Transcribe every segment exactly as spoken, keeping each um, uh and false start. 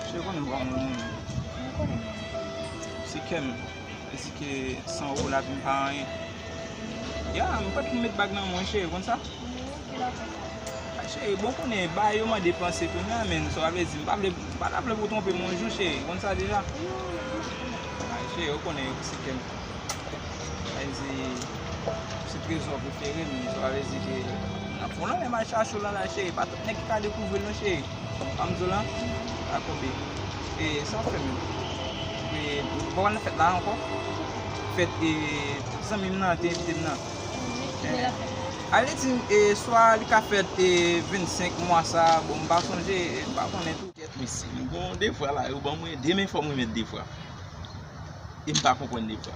Cheri, konnen m pa moun moun. Si kè m, si ke san euro lavi m pa anyen. Ya, m pèt pou met bag nan men w, cheri, konn sa? Ay, cheri, bon, konnen, bagay yo mande panse tou, men, men, sa vle di, m pa vle, m pa ta vle pou w twonpe m yon jou, cheri, konn sa deja? Ay, cheri, ou konnen, si kè m. Sa vle di, se trezò prefere m, sa vle di ke n ap fè yon lanmè m al chache w lan la, cheri. Pa tout nèg ki ka dekouvri l non, cheri. Ann di w lan, a konbe. E, sa w fè menm? E, ou pa pral nan fèt la ankò? Fèt, e, zanmi m nan te envite m nan. Wi, kilè l ap fèt? Ale di, e, swa li ka fèt, e, vennsenk mwa sa, bon, m pa sonje, e, m pa konnen tou. Kèt, mesye, m gon devwa la, yo ban mwen, demen fò m remèt devwa. E m pa konprann devwa.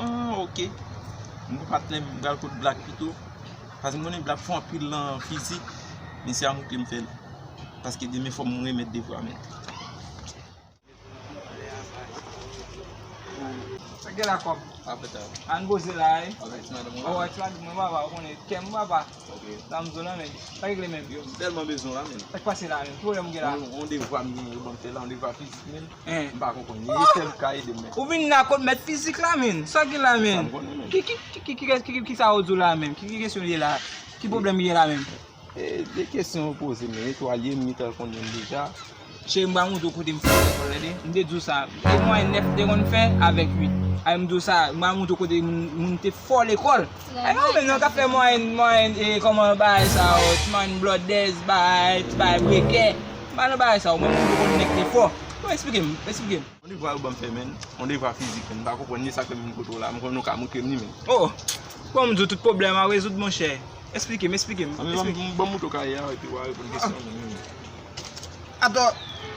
Ah, ok. M gon patnè m, m pral kot Black pito. Paske m konnen Black fò anpil nan fizik. Men se a moutre m fè l. Paske demen fò m remèt devwa, men. Sa gen la kòb? Apre ta. Ann poze la, wi. Alright, madanm. Oh, ti madanm mwen, papa, ou konnen. Kè m, papa. Ok. Sa m di w la, men. Sa regle, men. Yo, m tèlman bezwen w la, men. Sa k pase la, men? Ki pwoblèm ou gen la? Yon, yon devwa m genyen, yo ban m fè la, yon devwa fizik, men. Hein. M pa konprann. Li sèl ki ka ede m, men. Ou vin la kot mèt fizik la, men. Sa gen la, men? Sa m konnen, men. Ki, ki, ki, ki, ki, ki, ki sa ou di w la, men? Ki, ki kesyon li ye la? Ki pwoblèm li ye la, men? E, de kesyon ou poze, men etwal ye, m gentan konnen l deja. Cheri, m pral montre w kote m fò lekòl, tande. M te di w sa. E mwayèn nèf m te konn fè avèk uit. Ay, m di w sa, m pral montre w kote moun, moun te fò lekòl. Ay, mwen menm nan ka fè mwayèn, mwayèn, e, kòman bagay sa yo, ti mwayèn blòdèz, bagay, ti bagay brekè. M pa nan bagay sa yo, mwen, m montre w kote nèg te fò. Bon, eksplike m, eksplike m. On devwa yo ban m fè, men. On devwa fizik, men. M pa konprann ni sa k fè m vin kote w la. M konnen w ka montre m ni, men. Oh! Bon, m di w tout pwoblèm a rezoud, monchè. Eksplike m, eksplike m, eksplike m. Ban m, ban m montre w kay la, epi w a reponn kesyon mwen, men. Atò,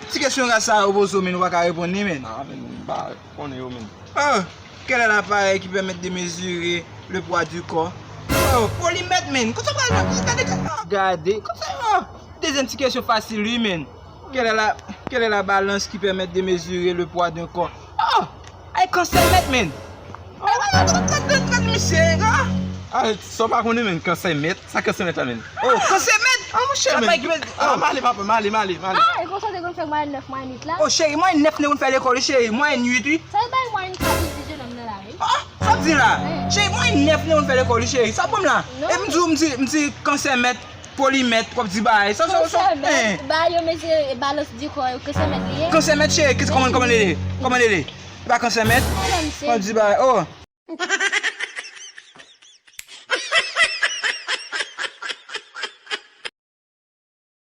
ti kesyon ras sa yo poze w, men, ou pa ka reponn li, men. Ah, men, m pa konnen yo, men. Oh! Quel est l'appareil qui permet de mesurer le poids du corps? Oh, polimèt, men. Kote w pral jwenn? Gade, gade. Kote w? Dezyèm ti kesyon fasil, wi, men. Quelle est la, quelle est la balance qui permet de mesurer le poids d'un corps? Oh! Ay, kansèmèt, men! Ay, ay, ay, ay, ay, ay, misye, ah! Ah, sa w pa konnen, men, kansèmèt? Sa kansèmèt la, men? Oh, kansèmèt! Ah, monchè, men! Ah, m ale, papa, m ale, m ale, m ale. Ah, e konsa w te konn fè mwayèn nèf, mwayèn uit la? Oh, cheri, mwayèn nèf m te konn fè lekòl, wi, cheri, mwayèn uit, wi. Sa yo bay mwayèn sa pou ti jenòm nan la, wi. Ah, sa w di la? Cheri, mwayèn nèf m te konn fè lekòl, wi, cheri. Sa bon la? Non. E m di w, m di, m di kansèmèt. Polimèt, w ap di bagay. Sa, sa, sa, kansèmèt, bagay yo mezire balans di kò yo, kansèmèt li ye. Kansèmèt, cheri, kis, kòman, kòman li ye? Kòman li ye? E pa kansèmèt? Kòman di bagay? Oh.